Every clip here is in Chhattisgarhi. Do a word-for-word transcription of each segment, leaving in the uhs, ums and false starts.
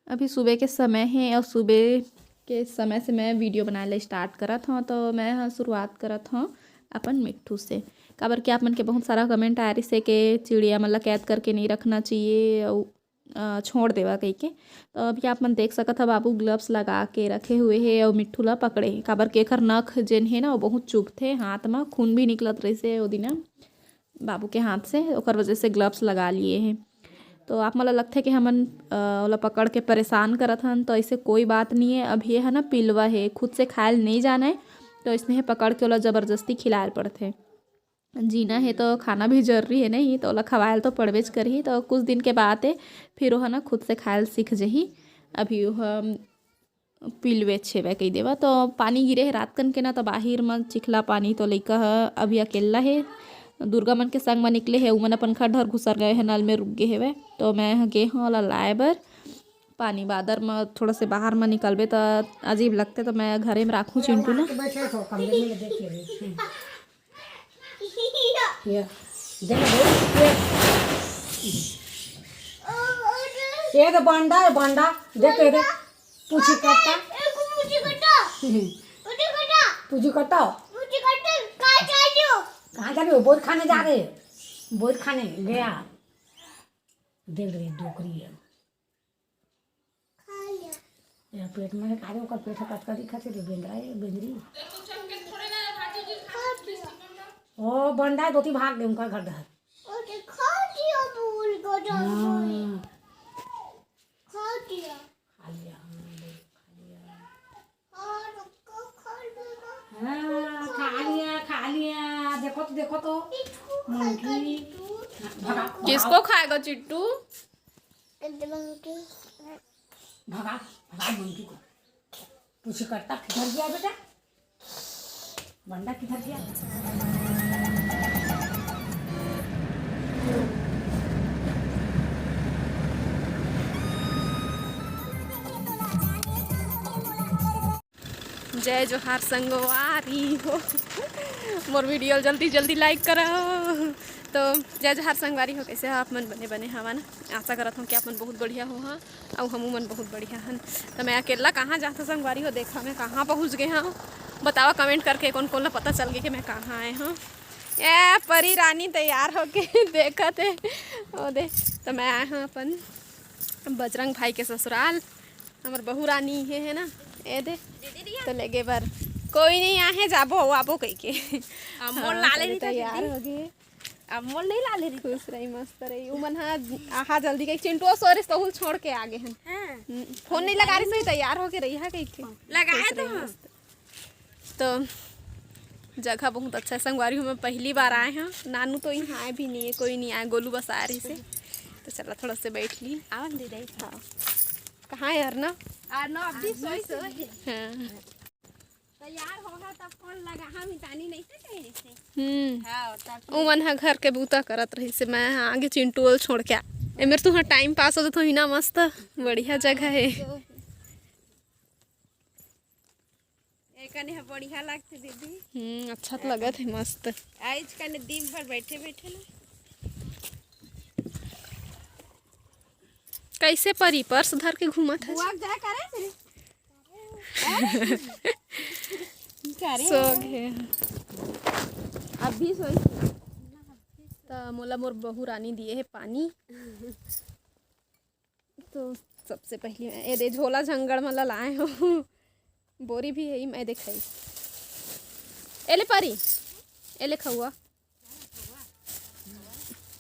अभी सुबह के समय हे और सुबह के समय से मैं वीडियो बनाए ला स्टार्ट करत हौं। तो मैं ह शुरुआत करत हौं अपन मिट्ठू से, काबर कि आप मन के बहुत सारा कमेंट आए रिहिसे के चिड़िया मन ला कैद करके नहीं रखना चाहिए और अ, छोड़ देवा कहिके। तो अभी आप मन देख सकत ह, बाबू ग्लव्स लगा के रखे हुए हे और मिट्ठू ला पकड़े हे, काबर कि एखर नख जेन हे ना, वो बहुत चुभथे हाथ म, खून भी निकलत रहिसे ओ दिन बाबू के हाथ से, ओकर वजह से ग्लव्स लगा लिए हे। तो आप मन ला लगथे कि हमन, अ, ओला पकड़ के परेशान करत हन, तो ऐसे कोई बात नहीं है। अब ये है ना पिलवा है, खुद से खायल नहीं जाना है, तो इसने हे पकड़ के ओला जबरदस्ती खिलायल पड़थे। जीना है तो खाना भी जरूरी है नहीं, तो ओला खवायल तो पड़बेच करही। तो कुछ दिन के बाद ए, फिर ओह ना खुद से खायल सीख जही। अभी ओह पिलवे छेवे कही देवा, तो पानी गिरे है रात कन के ना, तो बाहिर म चिखला पानी, तो लइका ह अभी अकेला है, दुर्गा मन के संग म निकले है, उमन अपन घर डहर घुसर गए है, नल में रुक गए हेवे। तो मैं ह गे हौं ओला लाए बर पानी। बादर म थोड़ा से बाहर म निकलबे त अजीब लगते, तो मैं घरे में राखूं चिंटू ला। बैठे तो कमरे में देख लेबे। ये, देख ले, ये। ये तो बंडा है, बंडा। देख, ये देख। पूछी कट्टा। पूछी कट्टा। कहाँ जा रहे हो? बोर खाने जा रहे हैं। बोर खाने गया। देख रही डोकरी है। खा लिया। या पेट में खा दे, ओकर पेट ह कतका दिखत हे रे, बेंदरा ए, बेंदरी। ओ, बंडा ए, दोती भाग दे, उनका घर डहर। ओ, ते खा दिया, बोल को डाल हाँ। खा दिया। खा लिया, हाँ, बोल, खा लिया। हाँ, रुको, खा लिया। हाँ, खा लिया, खा लिया। देखो तो, देखो तो। इसको खा मोंकी। लिया तू। हाँ, भगा, भगा। किसको खाएगा चिट्टू? भगा, भगा मंकी को। पूछी कट्टा किधर गया बेटा? बंडा किधर गया? जय जोहार संगवारी हो। मोर वीडियो ल जल्दी जल्दी लाइक करो। तो जय जोहार संगवारी हो, कैसे हो आप मन? बने बने हवा ना? आशा करत हूँ कि आप मन बहुत बढ़िया हो। हाँ, अउ हमू मन बहुत बढ़िया हन। तो मैं अकेला कहाँ जाथों संगवारी हो? देखा मैं कहाँ पहुँच गए हूँ, बतावा कमेंट करके कौन कौन ला पता चल गए कि मैं कहाँ आए हूँ। ए परी रानी तैयार होके देखत हे ओ दे। तो मैं आए हूँ अपन बजरंग भाई के ससुराल। हमर बहू रानी हे, हे ना, ए दे। तो लेगे बर कोई नहीं आहे, जाबो आबो कहिके। अब मोर हाँ, लाले तो नहीं था तैयार दीदी। हो गए। अब मोर नहीं लाले रही। खुश रही, मस्त रही। उमन हा आहा जल्दी कही, चिंटुआ सोरिस तहुल छोड़ के आगे हन। हाँ। हम्म, फोन नहीं लगा रही, सही तैयार होके रही है कहिके। लगाए खुश तो रही, हाँ। मस्त। तो जगह बहुत अच्छा है संगवारी हो, मैं पहली बार आए हैं। नानू तो यहाँ आए भी नहीं है, कोई नहीं आया, गोलू बस आ रही से। तो चला थोड़ा से बैठ ली। आवन दे दे। हाँ। कहाँ है अरना? अरना अभी सोई सोई। हाँ। तैयार होगा तब फोन लगा, हम इतानी नहीं से कहीं से। हम्म। हाँ, तब उमन हा घर के बूता करत रही से, मैं हाँ आगे चिंटू ओल छोड़ के आ। ए मेरे तुहा टाइम पास हो तो इना मस्त बढ़िया जगह है। तो एकने ह बढ़िया लागथे दीदी। हम्म, अच्छा तो लगत है, मस्त। आइज कने दिन भर बैठे बैठे ना। कैसे परी पर्स धर के घूमत है? बुआ जा करे तेरे। करे सो गए। अभी सोई। त मोला मोर बहू रानी दिए है पानी। तो सबसे पहली मैं ए दे झोला झंगड़ में लाए हूँ। बोरी भी है, मैं देखाई। एले परी, एले खउआ।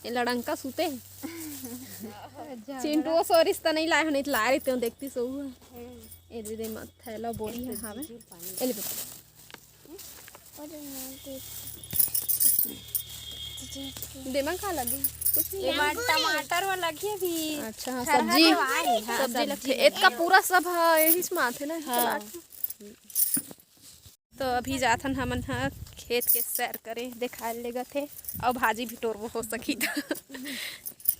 ए लड़ंका सूते। चिंटुओ सोरिस त नहीं लाए हो, नहीं तो लाए रहते हो, देखती सो हुआ। ए दे दे मत थैला बोरी है, हाँ। एले बेटा। देमा का लगी? कुछ नहीं। एमा टमाटर वा लगी अभी। अच्छा, हाँ, सब्जी। हाँ, सब्जी लगथे। एतका पूरा सब है, यही से माथे ना, हाँ। प्लाट। तो अभी जाथन हमन ह खेत के सैर करे, देखाए लेगत हे। अउ भाजी भी टोरबो हो सकी त।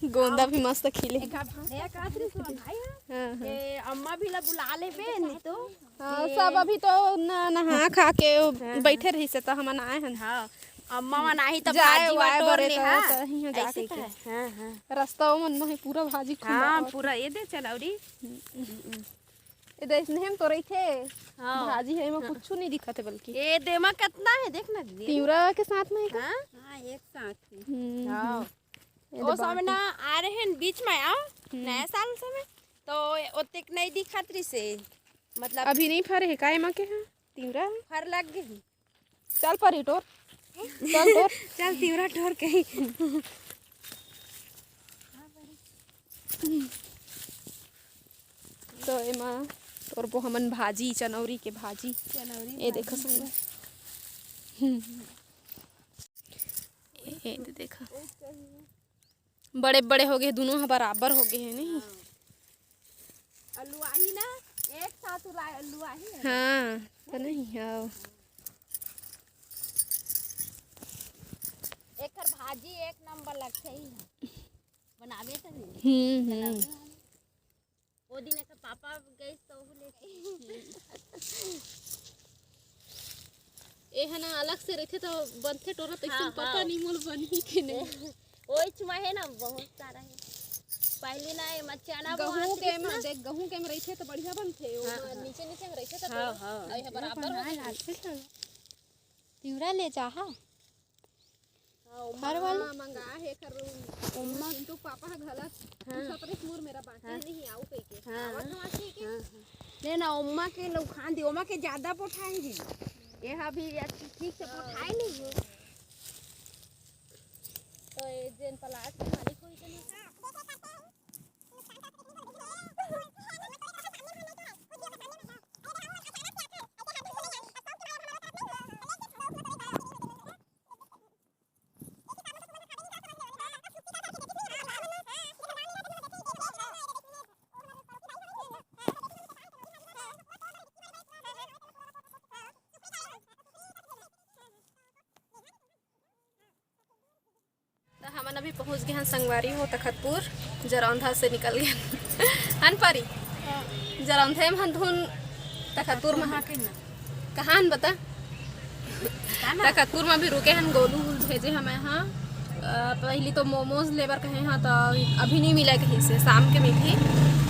गोंदा भी मस्त खिले। एक घाट भाई का भाई है। हाँ, हाँ। ए, अम्मा भी ला बुला लेबे, नहीं तो हाँ, सब अभी तो ना नहा खा के बैठे रही से, तो हमन आए हन। हाँ। अम्मा मन आही त जाए भाजी बर वाए टोर बरे ले, त हाँ। तहीं ह जा ऐसे कहिके। त है। हाँ, हाँ। रस्ता मन म ही पूरा भाजी हाँ, खुला। पूरा ये दे चनौरी। ए दे, इसने हम तो रहिथे। हाँ। भाजी है, एमा हाँ। कुछु नहीं दिखत है बल्कि। ए दे, एमा कितना है, देख ना दीदी। तिवरा के साथ में है का? हाँ? हाँ, एक साथ है। हम्म, हाँ। हम्म। ये ओ दे सामने बात है। आ रहे हैं बीच में, आओ, हम्म। नया साल समय, तो ओतेक नहीं दिखत रही से, मतलब अभी नहीं फरे है का एमा के? हाँ, तिवरा फर लग गई। चल परी टोर, चल टोर। चल तिवरा टोर कहीं। तो एमा टोरबो हमन भाजी, चनौरी के भाजी। चनौरी ये देखो भाजी। संग। ये दे देखा। बड़े बड़े हो गए, दोनों ह बराबर हो गए हैं, नहीं? हाँ। आलू आही ना, एक साथ उला-, आलू आही है। हाँ, तो नहीं, हाँ। एकर भाजी एक नंबर लगथे ही है। बनावे तो नहीं। हम्म, हम्म। बनावे हम। वो दिन एकर पापा गए तो वो लेके। ए ह ना अलग से रहिथे तो बनथे टोरा, तो हाँ, पता हाँ। नहीं मोल बनही कि नहीं। ओइच मा है ना, बहुत सारा है। पहले ना ये मा चना गहूं बोआत के रहिस मा, ना। देख, गहूं के मा रहिथे तो बढ़िया बनथे, हाँ, ओमा हाँ। नीचे नीचे मा रहिथे तो हाँ, तो हाँ। अउ ये ह बराबर हो बनाए जाथे। लागथे चल। तिवरा ले जाहा। हाँ, हर वाला? ओमा मंगा हे कर ओमा। चिंटू पापा ह घला हाँ। पूछत रहिस मोर मेरा बांटे हाँ। नहीं आऊ कहिके। हाँ। आवत हवा कहिके। हाँ, हाँ। ले ना, ओमा के लउखान दे, ओमा के ज्यादा पोठाए जी। ये हा भी अच्छी ठीक से पोठाए नहीं है। तो ये जेन प्लाट के मालिक होई तो नहीं। तो हमन अभी पहुंच गए हैं संगवारी हो तखतपुर, जरौंधा से निकल गए हन परी। जरौंधे में हन धुन तखतपुर में हन। कहाँ हन बता? तखतपुर में भी रुके हन, गोलू भेजे हमें हाँ। अ, पहली तो मोमोज लेबर कहे हाँ, तो अभी नहीं मिला कहीं से, शाम के मिलही।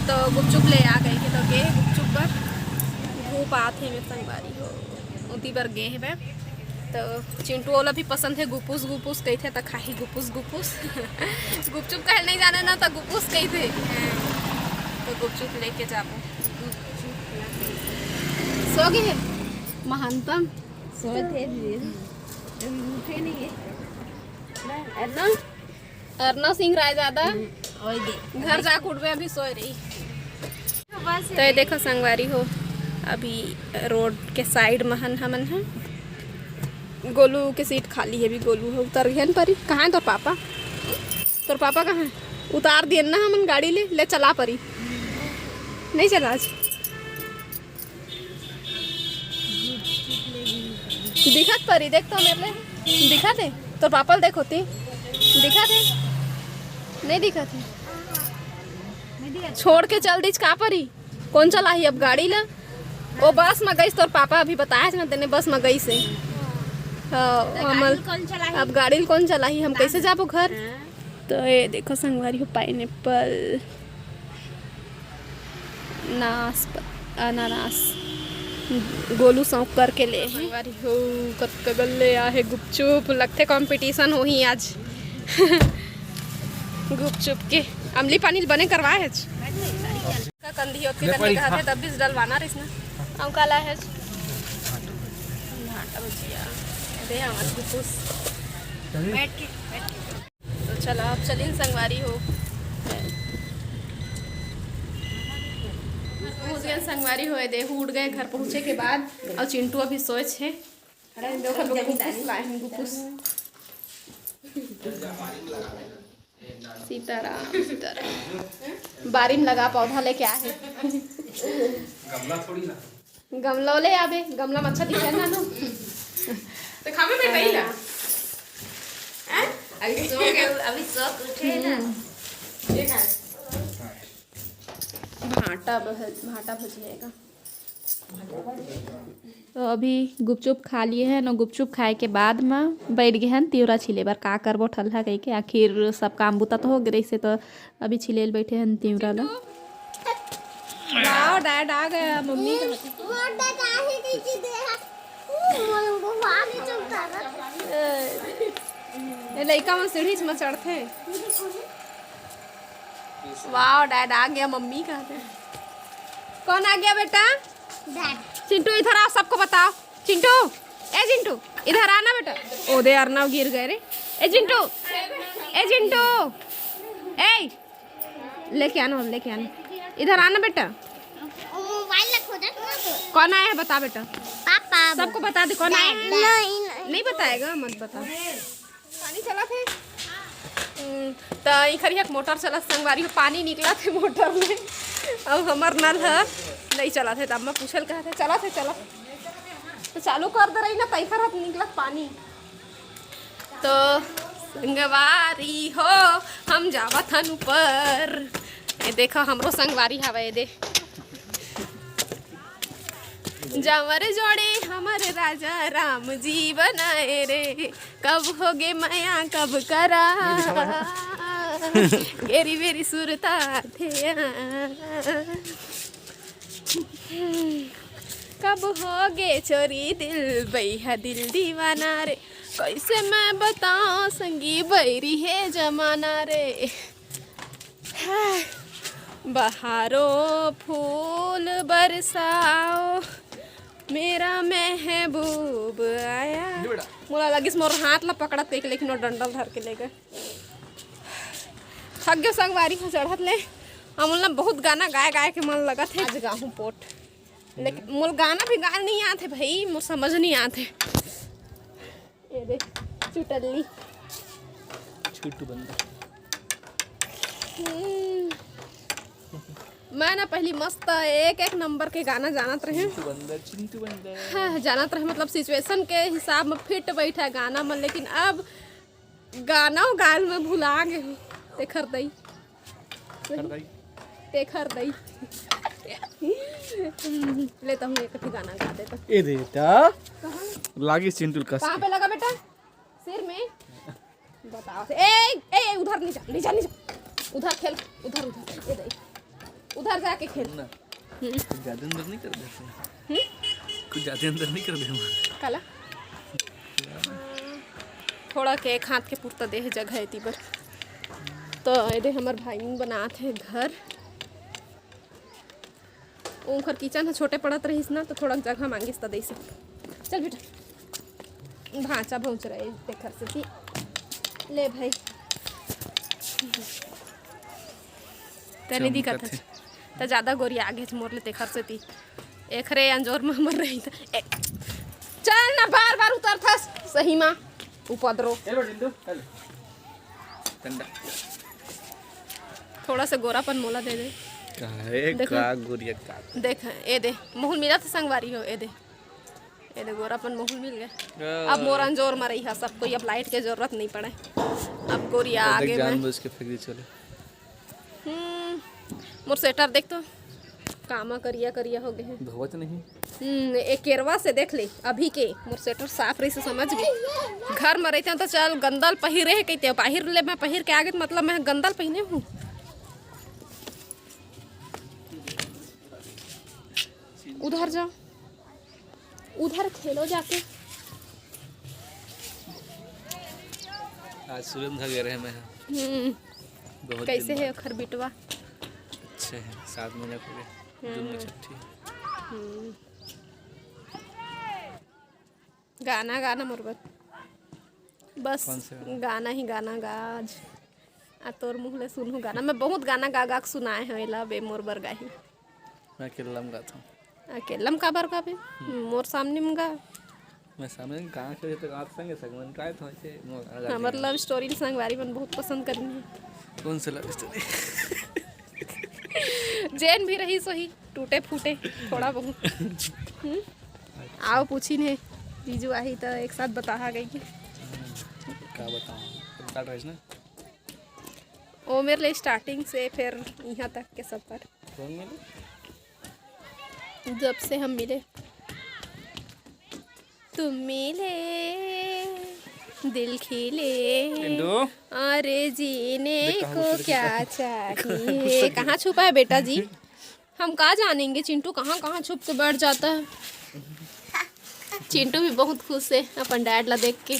तो गुपचुप ले आ गए के, तो गे गुपचुप बर धूप आत हे मेरे संगवारी हो, उती बर गे हेबे। तो चिंटू ओला भी पसंद है गुपुस गुपुस कहिथे, त खाही गुपुस गुपुस। गुपचुप कहे नहीं जाने ना, तो गुपुस कहिथे। तो गुपचुप लेके जाबो। सो गए हे महानतम। सोए थे भी। उठे नहीं है। ना, अरना? अरना सिंह राय ज्यादा। ओए दे। घर जा कुटबे अभी सोए रही। तो ये देखो संगवारी हो, अभी रोड के साइड में हन हमन ह। गोलू के सीट खाली है, अभी गोलू है उतर गए परी। कहाँ है तोर पापा? तोर पापा कहाँ है? उतार दिए ना हमन गाड़ी ले, ले चला परी। नहीं चला आज। दिखत परी, देख तो मेरे ले। दिखत है? तोर पापा ल देखो ती। दिखत है? नहीं दिखत है। छोड़ के चल दीच का परी? कौन चलाही अब गाड़ी ला? ओ बस में गईस तोर पापा, अभी बताया ना तेने, बस में गईस हे। हाँ, तो गाड़ी हमर ल कौन चलाही? अब गाड़ी ल कौन चलाही? हम कैसे जाबो घर? हाँ। तो ये देखो संगवारी हो, पाइनएप्पल, नास, अनानास, गोलू शौक करके ले हे। संगवारी हो, कतका गल्ले आहे गुपचुप, लगथे कंपटीशन होही आज। गुपचुप के अमली पानी बने करवाए हे। का कंदी होत के ले कंदी परी, कहाथे हाँ। तब भी डलवाना रहिस ना। अउ काला हे? भांटा भुजिया। दे हमर गुपुस। चलिए। बैठ के, बैठ के। तो चला, अब चलिन संगवारी हो। पहुंच गए संगवारी हो, देहू उठ गए घर पहुंचे के बाद। और चिंटू अभी सोए छे। अरे, देखो, गुपुस लाए हैं, गुपुस। सीताराम, सीताराम। बारी में लगा पौधा लेके आए हैं। गमला थोड़ी ना। गमला ले आबे, गमला में अच्छा दिखे ना, नो? तो खावे में नहीं ना। हैं? अभी सो के, अभी सो के उठे ना। हम्म। ये खा। भांटा भज-, भांटा भजिएगा। तो अभी गुपचुप खा लिए हन, अउ गुपचुप खाए के बाद म बैठ गे हन तिवरा छिले बर। का करबो ठल्हा कहिके, आखिर सब काम बुता तो हो गे रहिसे, तो अभी छिले ल बैठे हन तिवरा ला। वाओ, डैड आ गया, मम्मी का। मोर डैड आहे कहिके दे हा। मोर बाबा भी चलता ना। ए, लइका मन सीढ़ी म चढ़थे। वाओ, डैड आ गया, मम्मी का। कौन आ गया बेटा? डैड। चिंटू, इधर आओ, सबको बताओ। चिंटू, ए चिंटू, इधर आना बेटा। ओ दे, अर्नव गिर गए रे। ए चिंटू, ए चिंटू, ए, लेके आना, लेके आना। इधर आना बेटा। मोबाइल ला खोजत ना तो। कौन आया है, बता बेटा। पापा। सबको बता दे कौन आया है। नहीं, नहीं। नहीं बताएगा, मत बता। पानी चलत हे। हम्म, त इखर एक मोटर चलत संगवारी हो, पानी निकलत हे मोटर में। अब हमर नल ह नहीं चलत हे, त अम्मा पूछल कहत हे, चलत हे, चलत। तो चालू कर दे रही ना, तैखर ह निकलत पानी। तो संगवारी हो, हम जावत हन ऊपर। ए देखो, हमरो संगवारी हवय, ए दे। जांवर जोड़े हमर राजा राम जी बनाए रे, कब होगे मया कब करा, गेरी बेरी सुरता थे। कब होगे चोरी दिल बैहा दिल दीवाना रे, कैसे मैं बताओ संगी बैरी हे जमाना रे। बहारो फूल बरसाओ, मेरा महबूब आया। मोला लगिस मोर हाथ ला पकड़त कहिके, लेकिन वो डंडल धर के ले गए। थक गयो संगवारी हो चढ़त ले। हमन ला बहुत गाना गाए गाए के मन लगत हे। आज गाहूँ पोट, लेकिन मोर गाना भी गाए नहीं आत हे भाई, मोर समझ नहीं आत हे। ये दे, चुटल्ली। छोटू बंदर। हम्म। मैं ना पहली मस्त एक एक नंबर के गाना जानत रहे। चिंटू बंदर, चिंटू बंदर। हाँ, जानत रहे, मतलब सिचुएशन के हिसाब में फिट बैठा गाना में, लेकिन अब गाना गाल में भुला गए हूँ। तेखर दई। तेखर दई। लेता हूँ, एक ठो गाना गा देता। ए दे बेटा। कहाँ? लागी चिंटू कस कहाँ के। पे लगा बेटा? सिर में। बताओ। ए, ए, ए, उधर नहीं जा, नहीं जा, नहीं जा। उधर खेल, उधर, उधर। ये दे। उधर जाके खेल। ना। हम्म। कुछ ज्यादा अंदर नहीं कर देते? हम्म? कुछ ज्यादा अंदर नहीं कर दे हमारे? काला? थोड़ा के एक हाथ के पुरता देह जगह है ती बर। तो ये दे हमर भाई मन बनात हे घर। ओखर किचन ह छोटे पड़त रहिस ना, तो थोड़ा जगह मांगिस त देइस। चल बेटा, भांचा भौंच रहे तेखर सेती। ले भाई, तनी दिखत चमकत हे। त ज्यादा गोरी आगे मोर ले तेखर सेती। एखरे अंजोर में हमर रही त, ए, चल ना, बार बार उतरथस सही मा। उपद्रव। Hello Tintu, hello. ठंडा। थोड़ा सा गोरापन मोला दे दे। काहे, देखो। का गोरिया का? देख, ए दे, मुहुल मिला था संगवारी हो, ए दे। ए दे, गोरापन मुहुल मिल गए। आ। अब मोर अंजोर में रही है सब कोई, अब लाइट के जरूरत नहीं पड़े। अब गोरिया तो देख, आगे में। जानबूझ के फेंक दी, चलो। हम्म, मोर स्वेटर देख तो, कामा करिया करिया हो गए हैं। धोवत नहीं। हम्म, ए केरवा से देख ले, अभी के मोर स्वेटर साफ रही से समझ गए। घर में रहते हैं तो चल गंदल पहिरे है कहते हैं, बाहर ले मैं पहिर के आगे तो मतलब मैं गंदल पहिने हूँ। उधर जा, उधर खेलो जाके। आज सुरेंद्र घर गए रहे मैं। हम्म, बहुत कैसे दिन है बाद। ओखर बिटवा? अच्छे हैं, सात महीने पूरे। हम्म। जून में छठी। हम्म। गाना, गाना मोर बर। बस कौन से गाना? गाना ही गाना गा आज। आ तोर मुँह ले सुनहूँ गाना। मैं बहुत गाना गा गा के सुनाए हँव एला, बे मोर बर गाही। मैं अकेल्ला म गाथँव। अकेल्ला म काबर गाबे? हम्म। मोर सामने म गा। मैं सामने गा के तो गात संगे संग मन काय था ऐसे मोर गाना गाते हमर हैं। Love story ल संगवारी मन बहुत पसंद करिन हे। कौन सा love story? जेन भी रहिस होही, टूटे फूटे, थोड़ा बहुत। हम्म? अच्छा। आओ पूछिन हे, जीजू आही त एक साथ बताहा गई। हम्म, का बताऊँ? तुम काट रहे ना? ओ मेरे लिए starting से फिर यहाँ तक के सफर। कौन मिले? जब से हम मिले, तुम मिले, दिल खिले, चिंटू। और जीने देख, कहाँ को छुपा है? क्या चाहिए? कहाँ छुपा है बेटा जी? हम का जानेंगे चिंटू कहाँ कहाँ छुप के बैठ जाता है। चिंटू भी बहुत खुश है अपन डैड ला देख के।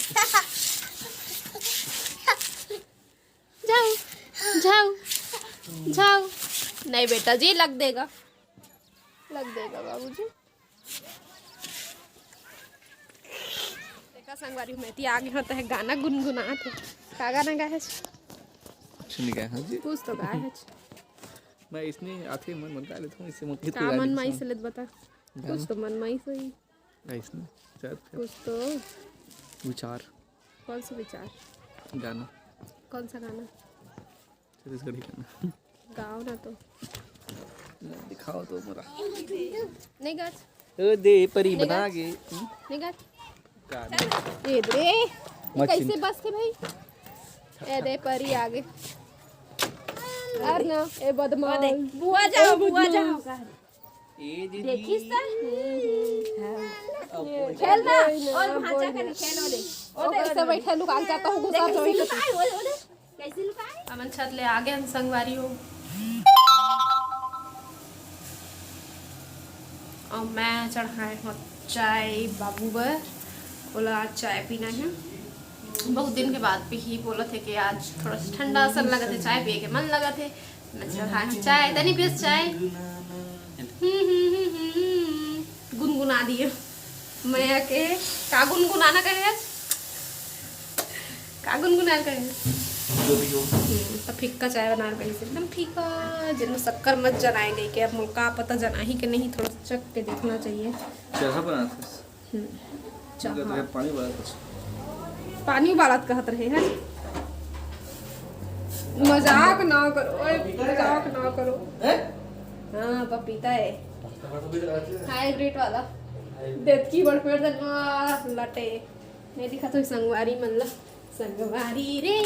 जाओ, जाओ, जाओ। नहीं बेटा जी, लग देगा, लग देगा बाबूजी। देखा संगवारी, मैं ती आगे होता है, गाना गुनगुनात है। का गाना गाए हच? कुछ नहीं गाए हच जी। कुछ तो गाए हच। मैं इसने आथे मन मन का लेता हूँ, इससे मत का मन माई से लेत बता। गाना। कुछ तो मन माई से ही। ऐसने शायद फिर कुछ तो विचार। कौन सा विचार? गाना। कौन सा गाना? छत्तीसगढ़ी गाना। गाओ ना तो। ना, दिखाओ तो मोला। नहीं गाच। ओ दे परी नहीं बना गाच। गे। हम्म? नहीं गाच। गाना। ए रे, ये मत कैसे चिंता। बस थे भाई? ए दे परी आगे। और ना, ए बदमाश। बुआ जाओ, बुआ जाओ। ए दीदी। देखिस त? अब खेल ना। और भांचा कने खेल ओले। ओ कैसे बैठे लुका के जाता हूँ, गुस्सा तो कैसे लुकाए, ओले, ओले। कैसे लुकाए? हमन छत ले आगे हन संगवारी हो। और मैं चढ़ाए हूँ चाय बाबू बर। बोला आज चाय पीना है। बहुत दिन के बाद पी ही बोलत है कि आज थोड़ा सा ठंडा असर लगत है, चाय पिए के मन लगत है। मैं चढ़ाए हूँ चाय, तनी पियस चाय। हम्म, हम्म, हम्म, हम्म। गुनगुना दिए। मैं के का गुनगुनाना कहे? का गुनगुनाना कहे? जो भी हो। हम्म, तो फीका चाय बना रहे से एकदम फीका, जिसमें शक्कर मत जनाए गई के। अब मोला का पता जनाही के नहीं, थोड़ा सा चख के देखना चाहिए। चढ़ा बना था। हम्म, चाह। तो है पानी उबालत कुछ। पानी उबालत कहत रहे हैं। मजाक ना करो, ओए, मजाक ना करो। हैं? हाँ, पपीता है। हाइब्रिड वाला। हाइब्रिड। देतकी बड़ पेड़ दे, वाह, लटे। नहीं दिखा तो संगवारी मन ला। संगवारी रे।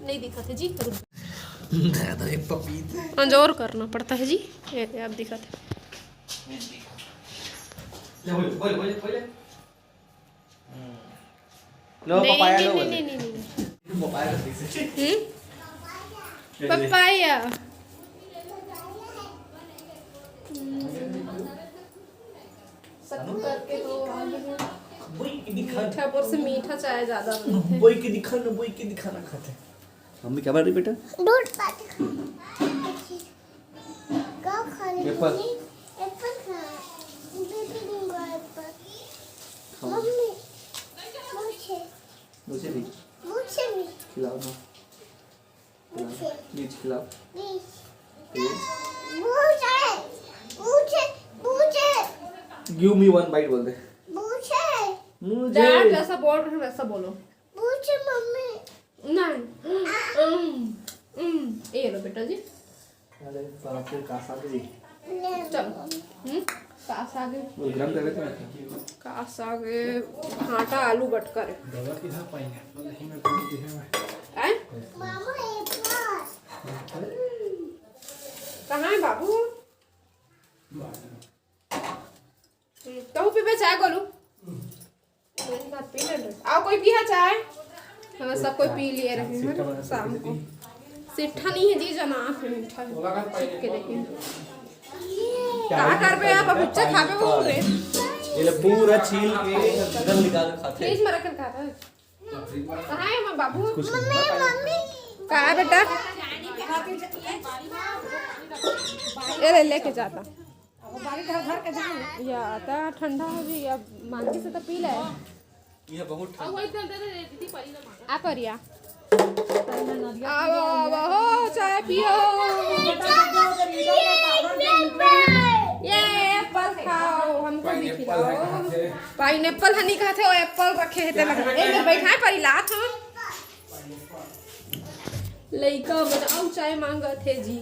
नहीं दिखा थे जी। दादा, ये पपीता है। अंजोर करना पड़ता है जी। ये, ये अब दिखा थे। ले, बोले, बोले, बोले, बोले। लो, नहीं, पपाया नहीं, लो, नहीं, बोले। नहीं, नहीं, नहीं। पपाया लो, ठीक से। हम्म? ये ले। पपाया। शक्कर के तो बोई के दिखा। मीठा, बोर से मीठा चाय ज्यादा बनथे। बोई के दिखा ना, बोई के दिखा ना खाते। मम्मी क्या बना रही बेटा? दूध पाती खा। का खा रही एप्पल। मम्मी? एप्पल खा। बेबी दूंगा एप्पल। खाओ। मम्मी, मुझे। मुझे भी। मुझे भी। खिलाओ ना। खिलाओ। मुझे। प्लीज खिलाओ। प्लीज। प्लीज। मुझे। मुझे। मुझे। Give me one bite बोल दे। मुझे। मुझे। डैड जैसा बोल रहे हैं वैसा बोलो। मुझे मम्मी। नहीं। उम, उम, ये लो बेटा जी। अरे, बाप रे, का साग जी? चल। हम्म? का साग है? वो गरम कर देते हैं। का साग है? भांटा आलू बटकर है। दवा की था पाइनएप्पल, नहीं मैं भूल गया मैं। आए? मामा, एक बार। कहाँ है बाबू? हम्म, तहु पीबे चाय गोलू? मेरी बात पी ले लो। आओ, कोई पिया चाय? हाँ, सब कोई पी लिए रहे हैं शाम को। सिट्ठा नहीं है जी, जना है मीठा है। चीख के देखिए। का करबे आप? अब बच्चा खाबे वो रे। ये ले पूरा छील के अंदर निकाल के खाते हैं। फ्रिज में रख के खाता है। कहाँ है हमारा बाबू? कुछ नहीं। Mummy, mummy. कहाँ है बेटा? ये ले, लेके जाता। या त ठंडा हो जी, अब मांगी से तो पी ले। ये बहुत ठंडा। आ परिया। आओ, आओ, हो, चाय पियो। ये एप्पल खाओ, हमको भी खिलाओ। पाइनएप्पल हनी कहते हो, एप्पल रखे हैं तेला। ए, मेरे बैठा है परी लात हो। लइका मन अउ चाय मांगत हे जी।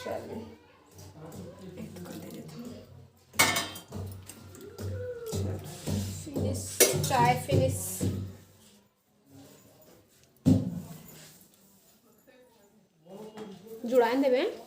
चलो, एतको दे देथव। फिनिश, चाय फिनिश। जुड़ाए देबे।